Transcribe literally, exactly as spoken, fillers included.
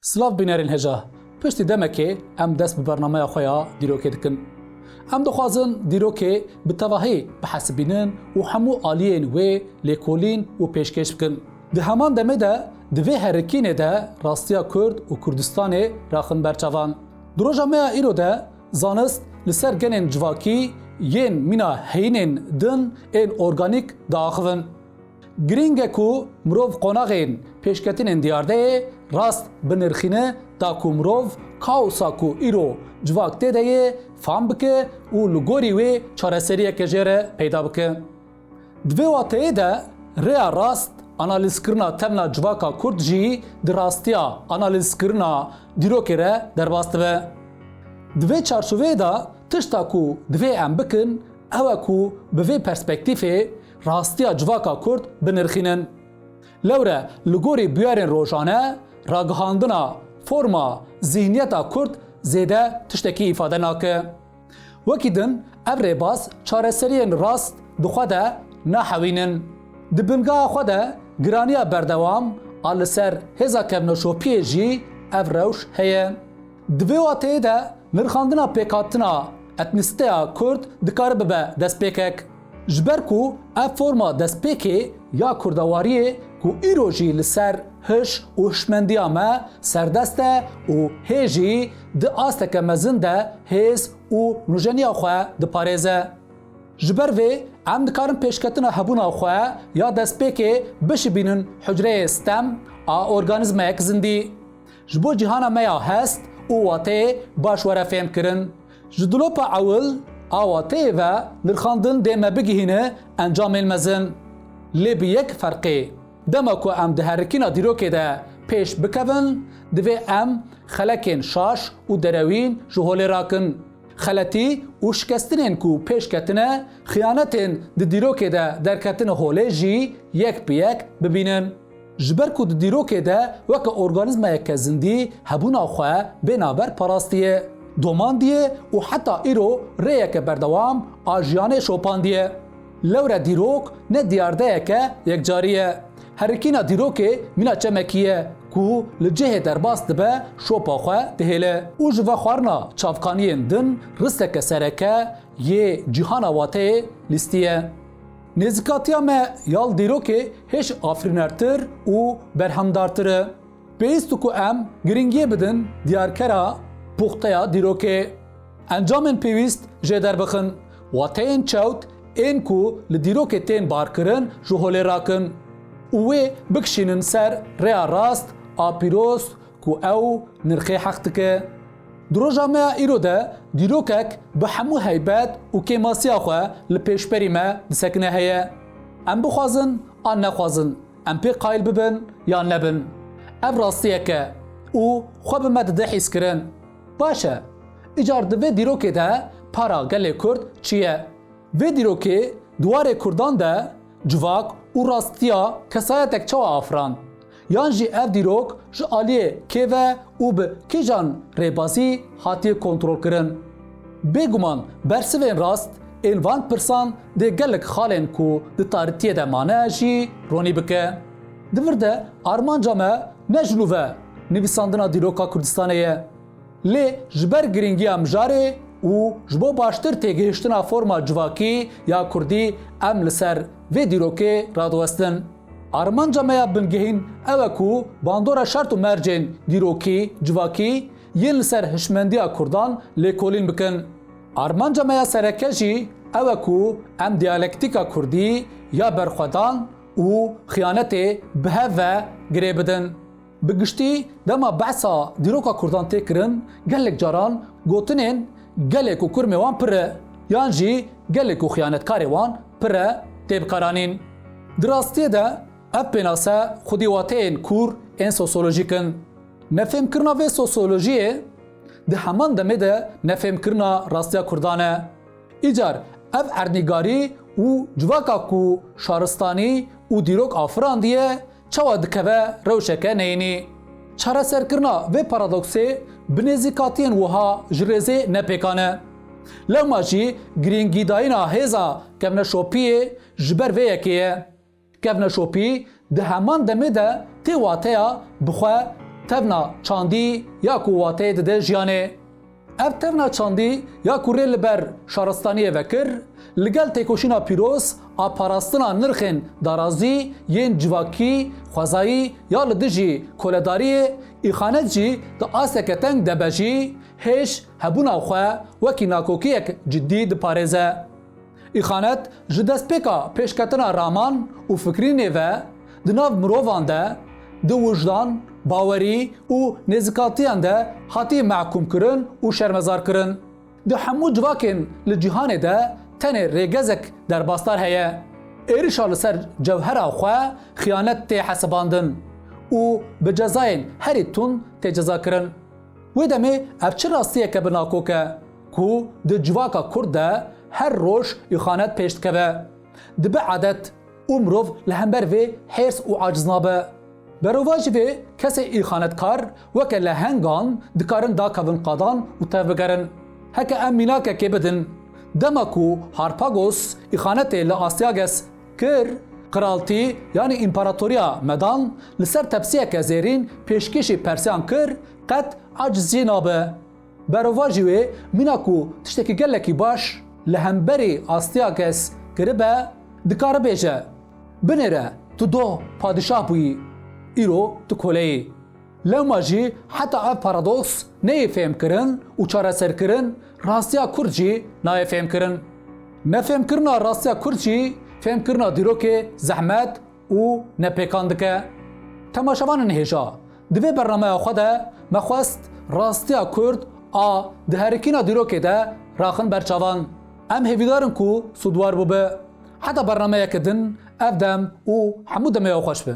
Silav bînerên hêja. Piştî demekê em dest bi bernameya xwe ya dîrokê dikin. Em dixwazin dîrokê bi tevahî bihesibînin û hemû aliyên wê lêkolîn û pêşkêş bikin. Di heman demê de di vê herikînê de rastiya Kurd û Kurdistanê raxin ber çavan. Di roja me ya îro de zanist li ser genên civakî yên mîna heyînên din ên organîk diaxivin. Girîng e ku mirov qonaxên pêşketinên diyardeyê rast binirxîne, ta ku mirov kaosa ku îro civak tê de yê fam bike û li gorî wê çareseriyeke jê re peyda bike. Di vê wateyê de rêya rast analîzkirina tevna civaka Kurd jî di rastiya analîzkirina dîrokê re derbas dibe. Di vê çarçoveyê de tişta ku divê em bikin ew e ku bi vê perspektîfê rastiya civaka Kurd binirxînin. Lewre li gorî bûyerên rojane, ragihandina forma zîhniyeta Kurd zêde tiştekî îfade nake. Wekî din ev rêbaz çareseriyên rast di xwe de nahewînin. Di bingeha xwe de giraniya berdewam a li ser hêza kevneşopiyê jî ev rewş heye. Di vê wateyê de nirxandina pêkhatina etnîsiteya Kurd dikare bibe destpêkek. Ji ber ku ev forma destpêkê ya kurdawariyê ku îro jî li ser hiş û hişmendiya me serdest e û hê jî di asteke mezin de hêz û nûjeniya xwe diparêze. Ji ber vê em dikarin pêşketina hebûna xwe ya destpêkê bişibînin hucreyê stem a organîzmayek zindî. Ji bo cîhana me ya hest û wateyê baş were fêhm kirin. Ji dilopa ewil a wateyê ve nirxandin dê me bigihîne encamên mezin. Lê bi yek ferqê, dema ku em di herikîna dîrokê de pêş bikevin, divê em xelekên şaş û derewîn ji holê rakin. Xeletî û şikestinên ku pêş ketine, xiyanetên di dîrokê de derketine holê jî yek bi yek bibînin. Ji ber ku di dîrokê de weke organîzmayeke zindî hebûna xwe bê navber parastiye, domandiye û heta îro rêyeke berdewam a jiyanê şopandiye. Lewre dîrok ne diyardeyeke yekcarî ye. Herikîna dîrokê mîna çemekî ye ku li cihê derbas dibe, şopa xwe dihêle û ji vexwarina çavkaniyên din risteke sereke yê cîhana wateyê lîstiye. Nêzîkatiya me ya li dîrokê hêj afirînertir û berhemdartir e. Pêwîst e ku em girîngiyê bidin diyarkera puxteya dîrokê. Encamên pêwîst jê derbixin, wateyên çewt ên ku li dîrokê tên barkirin ji holê rakin û wê bikişînin ser rêya rast a pîroz ku ew nirxê heq dike. Di roja me ya îro de dîrokek bi hemû heybet û kêmasiya xwe li pêşberî me disekine heye. Em bixwazin an nexwazin, em pê qayîl bibin yan nebin, ev rastiyek e û xwe bi me dide hîskirin. Baş e, îcar di vê dîrokê de para gelê Kurd çi ye? Vê dîrokê di warê Kurdan de civak û rastiya kesayetek çawa afirand? Yan jî ev dîrok ji aliyê kê ve û bi kîjan rêbazî hatiye kontrolkirin? Bêguman bersivên rast ên van pirsan dê gelek xalên ku di tarîtiyê de mane jî ronî bike. Di vir de armanca me ne ji nû ve nivîsandina dîroka Kurdistanê ye. Lê ji ber girîngiya mijarê û ji bo baştir têgihiştina forma civakî ya kurdî em li ser vê dîrokê radiwestin. Armanca me ya bingehîn ew e ku bandora şert û mercên dîrokî, civakî yên li ser hişmendiya kurdan lêkolîn bikin. Armanca me ya sereke jî ew e ku em diyalektîka kurdî ya berxwedan û xiyanetê bi hev ve girê bidin. Bi giştî dema behsa dîroka kurdan tê kirin, gelek caran gotinên gelek û kurmê wan pir e, yan jî gelek û xiyanetkarê wan pir e tê bikaranîn. Di rastiyê de ev pênase xwedî wateyên kûr ên sosyolojîk in. Nefêmkirina vê sosyolojiyê di heman demê de nefêmkirina rastiya kurdan e. Îcar ev erdnîgarî û civaka ku şaristanî û dîrok afirandiye, çawa dikeve rewşeke neyînî? Çareserkirina vê paradoksê bi nêzîkatiyên wiha ji rêzê ne pêkan e. Lewma jî girîngîdayîna hêza kevneşopiyê ji ber vê yekê ye. Kevneşopî di heman demê de tê wateya bi xwe Tevna çandî ya ku wateyê dide jiyanê. Ev tevna çandî ya ku rê li ber şaristaniyê vekir, li gel têkoşîna pîroz a parastina nirxên darazî yên civakî, xwezayî ya li dijî koledariyê, îxanet jî di asteke teng de be jî, hêj hebûna xwe wekî nakokiyek cidî diparêze. Îxanet ji destpêka pêşketina raman û fikrînê ve di nav mirovan de di wijdan, bawerî û nêzikatiyan de hatî mehkûmkirin û şermezarkirin. Di hemû civakên li cîhanê de tenê rêgezek derbasdar heye. Êrişa li ser cewhera xwe xiyanet tê hesibandin û bi cezayên herî tund tê cezakirin. Wê demê ev çi rastiyeke binakok e ku di civaka Kurd de her roj îxanet pêş dikeve? Dibe edet û mirov li hember vê hêrs û aciz nabe. Berovajî vê kesê îxanetkar weke lehengan dikarin dakevin qadan û tevbigerin. Heke em mînakekê bidin, dema ku Harpagos îxanetê li Astyages kir, qiraltî, yanî împaratoriya Medan, li ser tepsiyeke zêrîn pêşkêşî Persiyan kir, qet aciz jî nabe. Berovajî wê mîna ku tiştekî gelekî baş li hemberî Astyages kiribe, dikare bêje, binêre tu doh padîşah bûyî, îro tu kole yî. Lewma jî heta ev paradoks neyê fêhmkirin û çareserkirin, rastiya Kurd jî nayê fêhmkirin. Nefêhmkirina rastiya Kurd jî fêhmkirina dîrokê zehmet û nepêkan dike. Temaşevanên hêja, di vê bernameya xwe de me xwest rastiya Kurd a diherikîna dîrokê de raxin ber çavan. Em hêvîdar in ku sûdwar bûbe. Heta bernameyeke din, ev dem û hemû demê we xweş be.